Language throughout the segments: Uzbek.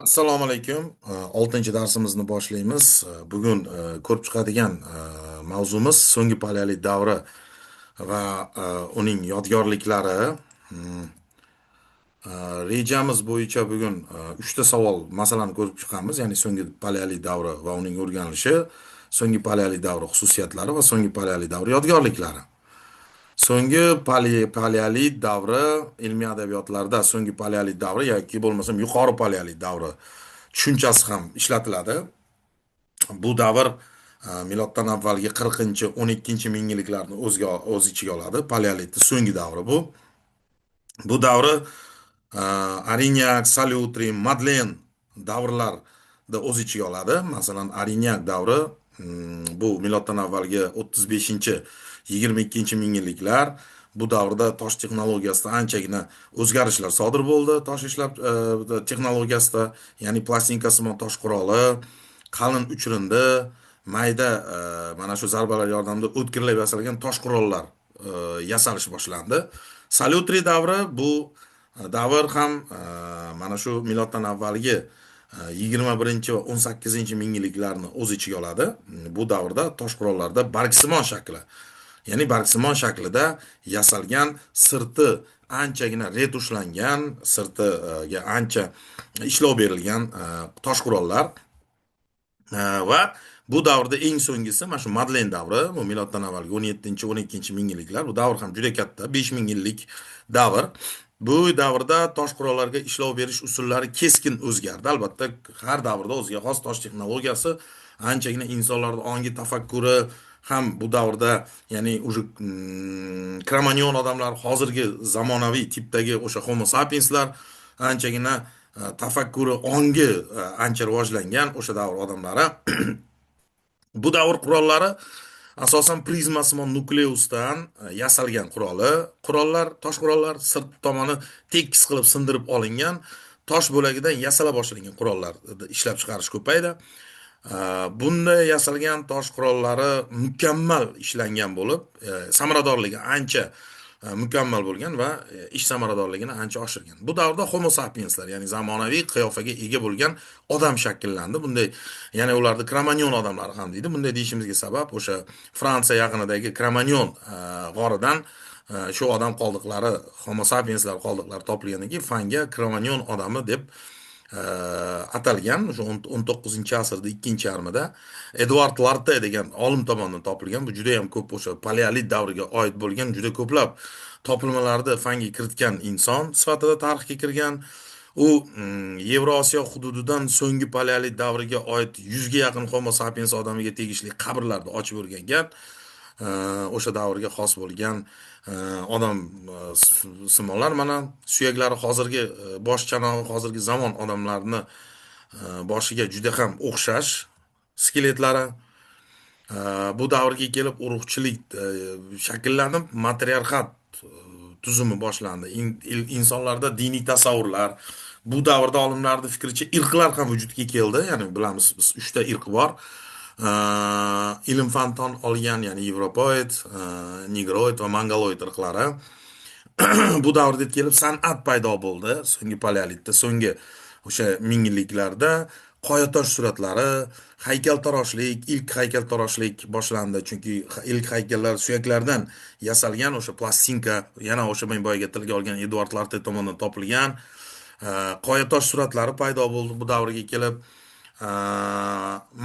Assalomu alaykum. Oltinchi darsimizni boshlaymiz. Bugun ko'rib chiqadigan mavzumiz so'nggi paleolit davri va uning yodgorliklari. Rejamiz bo'yicha bugun uchta savol masalani ko'rib chiqamiz, ya'ni so'nggi paleolit davri va uning o'rganilishi, so'nggi paleolit davri xususiyatlari va so'nggi paleolit davri yodgorliklari. So'nggi paleolit davri ilmiy adabiyotlarda so'nggi paleolit davri yoki bo'lmasam yuqori paleolit davri tushunchasi ham ishlatiladi. Bu davr miloddan avvalgi 40 12 ming yilliklarni o'z ichiga oladi. Paleolitni so'nggi davri bu. Bu davri Arinyak, Salyutri, Madlen davrlarni o'z ichiga oladi. Masalan, Arinyak davri bu miloddan avvalgi 35 22 ming yilliklar. Bu davrda tosh texnologiyasida anchagina o'zgarishlar sodir bo'ldi. Tosh ishlab texnologiyasida, ya'ni plastinkasimon tosh quroli, qalin uchrindi, mayda mana shu zarbalar yordamida o'tkirlab yasalgan tosh qurollar yasalish boshlandi. Salyutri davri bu davr ham mana shu miloddan avvalgi 21 va 18 ming yilliklarni o'z ichiga oladi. Bu davrda tosh qurollarda bargsimon shakli, ya'ni bargsimon shaklida yasalgan, sirti anchagina retushlangan, sirtiga ancha ishlov berilgan tosh qurollar. Va bu davrda eng so'nggisi mana shu Madlen davri, bu miloddan avvalgi 17 12 ming yilliklar. Bu davr ham juda katta, 5000 yillik davr. Bu davrda tosh qurollarga ishlov berish usullari keskin o'zgardi. Albatta, har davrda o'ziga xos tosh texnologiyasi anchagina insonlarning ongi tafakkuri ham bu davrda, ya'ni уже Kromanyon odamlar, hozirgi zamonaviy tipdagi o'sha Homo sapienslar anchagina tafakkuri, ongi ancha rivojlangan o'sha davr odamlari. Bu davr qurollari asosan prizmasimon nukleusdan yasalgan qurollar, tosh qurollar sirt tomoni tekis qilib sindirib olingan tosh bo'lagidan yasala boshlangan qurollar ishlab chiqarish ko'paydi. Bunday yasalgan tosh qurollari mukammal ishlangan bo'lib, samaradorligi ancha mukammal bo'lgan va ish samaradorligini ancha oshirgan. Bu davrda Homo sapienslar, ya'ni zamonaviy qiyofaga ega bo'lgan odam shakllandi. Bunday, ya'ni ularni Kromanyon odamlari ham deydi. Bunday deyishimizga sabab o'sha Fransiya yaqinidagi Kromanyon g'oridan shu odam qoldiqlari, Homo sapienslar qoldiqlari topilgandan keyin fanga Kromanyon odami deb atalgan. O'sha 19 asrda ikkinchi yarmida Eduard Larte degan olim tomonidan topilgan. Bu juda ham ko'p o'sha paleolit davriga oid bo'lgan juda ko'plab topilmalarni fanga kiritgan inson sifatida tarixga kirgan. U Yevrosiyo hududidan so'nggi paleolit davriga oid 100 ga yaqin Homo sapiens odamiga tegishli qabrlarni ochib o'rgangan. O'sha davrga xos bo'lgan odam simonlar mana suyaklari hozirgi bosh chanog'i hozirgi zamon odamlarini boshiga juda ham o'xshash skeletlari. Bu davrga kelib urug'chilik shakllanib, matriarxat tuzumi boshlandi. Insonlarda diniy tasavvurlar, bu davrda olimlarning fikricha irqlar ham vujudga keldi. Ya'ni bilamiz, biz uchta irq bor. Ilm fan tan olgan, ya'ni yevropoid, negroid va mongoloid irqlari. Bu davrda kelib san'at paydo bo'ldi. So'nggi paleolitda, so'nggi o'sha ming yilliklarda qoyatosh suratlari, haykaltaroshlik, ilk haykaltaroshlik boshlandi. Chunki ilk haykallar suyaklardan yasalgan o'sha plastinka, yana o'sha men boyagi tilga olgan Eduard Larte tomonidan topilgan qoyatosh suratlari paydo bo'ldi bu davrga kelib.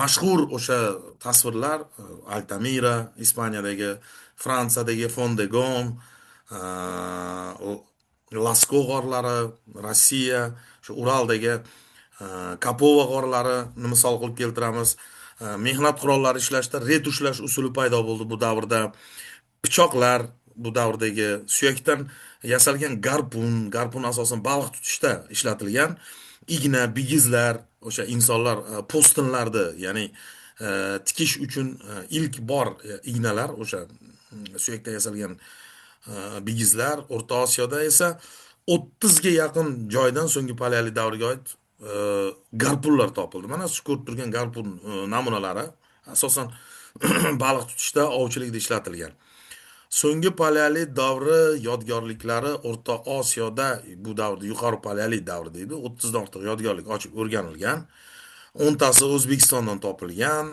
Mashhur o'sha tasvirlar Altamira, Ispaniyadagi, Fransiyadagi Font-de-Gaume, Lasko g'orlari, Rossiya, shu Uraldagi Kapova g'orlarini misol qilib keltiramiz. Mehnat qurollari ishlashda retushlash usuli paydo bo'ldi bu davrda. Pichoqlar, bu davrdagi suyakdan yasalgan garpun, garpun asosan baliq tutishda ishlatilgan, igna, bigizlar, o'sha insonlar po'stinlarni, ya'ni tikish uchun ilk bor ignalar, o'sha suyakdan yasalgan bigizlar. O'rta Osiyoda esa 30 ga yaqin joydan so'nggi paleolit davriga oid garpunlar topildi. Mana shu ko'rib turgan garpun namunalari asosan baliq tutishda, ovchilikda ishlatilgan. So'nggi paleolit davri yodgorliklari O'rta Osiyoda bu davrda yuqori paleolit davri deydi. 30 dan ortiq yodgorlik ochib o'rganilgan. 10 tasi O'zbekistondan topilgan.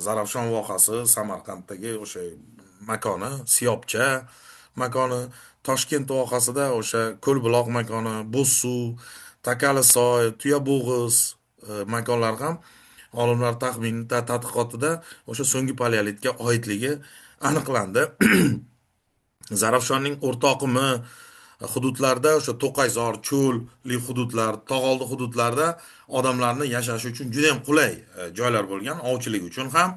Zarafshon vohasi, Samarqanddagi o'sha makoni, Siyobcha makoni, Toshkent vohasida o'sha Ko'lbuloq makoni, Bo'zsuv, Takalisoy, Tuyabo'g'iz makonlari ham olimlar taxmini tadqiqotida o'sha so'nggi paleolitga oidligi aniqlandi. Zarafshonning o'rta oqimi hududlarda o'sha to'qayzor, cho'lli hududlar, tog'oldi hududlarda odamlarni yashashi uchun juda ham qulay joylar bo'lgan, ovchilik uchun ham.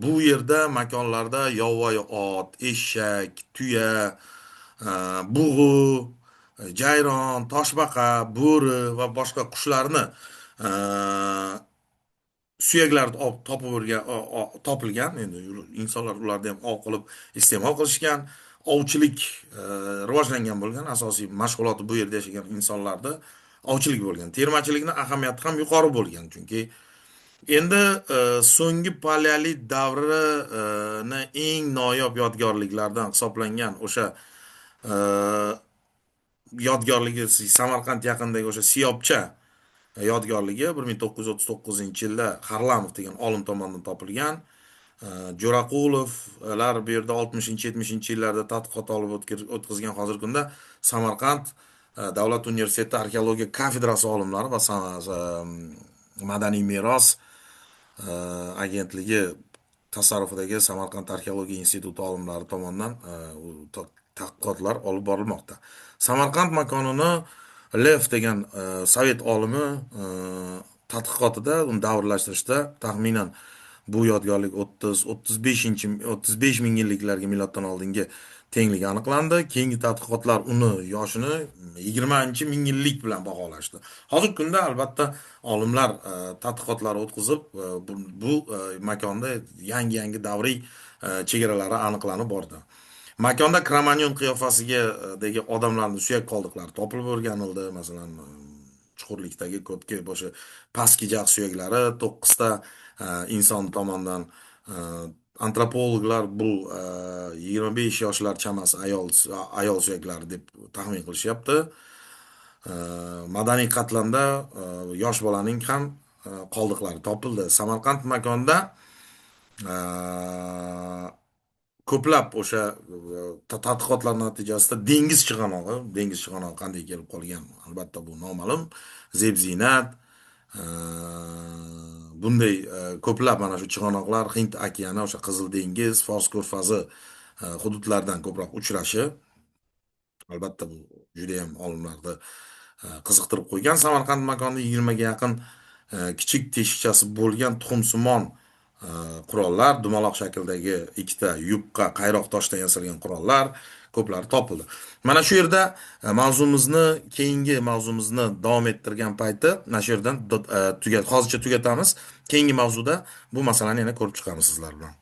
Bu yerda makonlarda yovvoyi ot, eshak, tuya, bug'u, jayron, toshbaqa, bo'ri va boshqa qushlarni suyaklari topib topilgan. Endi insonlar ularni ham ov qilib iste'mol qilishgan. Ovchilik rivojlangan bo'lgan. Asosiy mashg'uloti bu yerda yashagan insonlarda ovchilik bo'lgan. Termachilikning ahamiyati ham yuqori bo'lgan, chunki endi so'nggi paleolit davrini eng noyob yodgorliklardan hisoblangan o'sha yodgorligi Samarqand yaqinidagi o'sha Siyobcha yodgorligi 1939-yilda Xarlamov degan olim tomonidan topilgan. Jo'raqulovlar bu yerda 60-70-yillarda tadqiqot olib o'tkazgan. Hozirgi kunda Samarqand davlat universiteti arxeologiya kafedrasi olimlari va madaniy meros agentligi tasarrufidagi Samarqand arxeologiya instituti olimlari tomonidan tadqiqotlar olib borilmoqda. Samarqand makonini Lev degan sovet olimi tadqiqotida uni davrlashtirishda taxminan bu yodgorlik 35 ming yilliklarga miloddan oldingi tengligi aniqlandi. Keyingi tadqiqotlar uni yoshini 20-ming yillik bilan baholashdi. Hozirgi kunda albatta olimlar tadqiqotlar o'tkazib, bu makonda yangi-yangi davriy chegaralari aniqlanib bordi. Makonda Kromanyon qiyofasidagi odamlarning suyak qoldiqlari topilib o'rganildi. Masalan, chuqurlikdagi ko'pga o'sha pastki jag' suyaklari 9 ta inson tomonidan antropologlar bu 25 yoshlar chamasi ayol suyaklari deb taxmin qilishyapti. Madaniy qatlamda yosh bolaning ham qoldiqlari topildi. Samarqand makonida ko'plab o'sha tadqiqotlar natijasida dengiz chig'anog'i qanday kelib qolgan, albatta bu noma'lum. Zeb-ziynat, bunday ko'plab mana shu chig'anoqlar Hind okeani, o'sha Qizil dengiz, Fors ko'rfazi hududlaridan ko'proq uchrashi albatta bu juda ham olimlarni qiziqtirib qo'ygan. Samarqand makonida 20 ga yaqin kichik teshikchasi bo'lgan tuxumsimon qurollar, dumaloq shakldagi ikkita yupqa qayroq toshdan yasalgan qurollar ko'plari topildi. Mana shu yerda mavzumizni, keyingi mavzumizni davom ettirgan payti mana shu yerdan hozircha tugatamiz. Keyingi mavzuda bu masalani yana ko'rib chiqamiz sizlar bilan.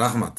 Rahmat.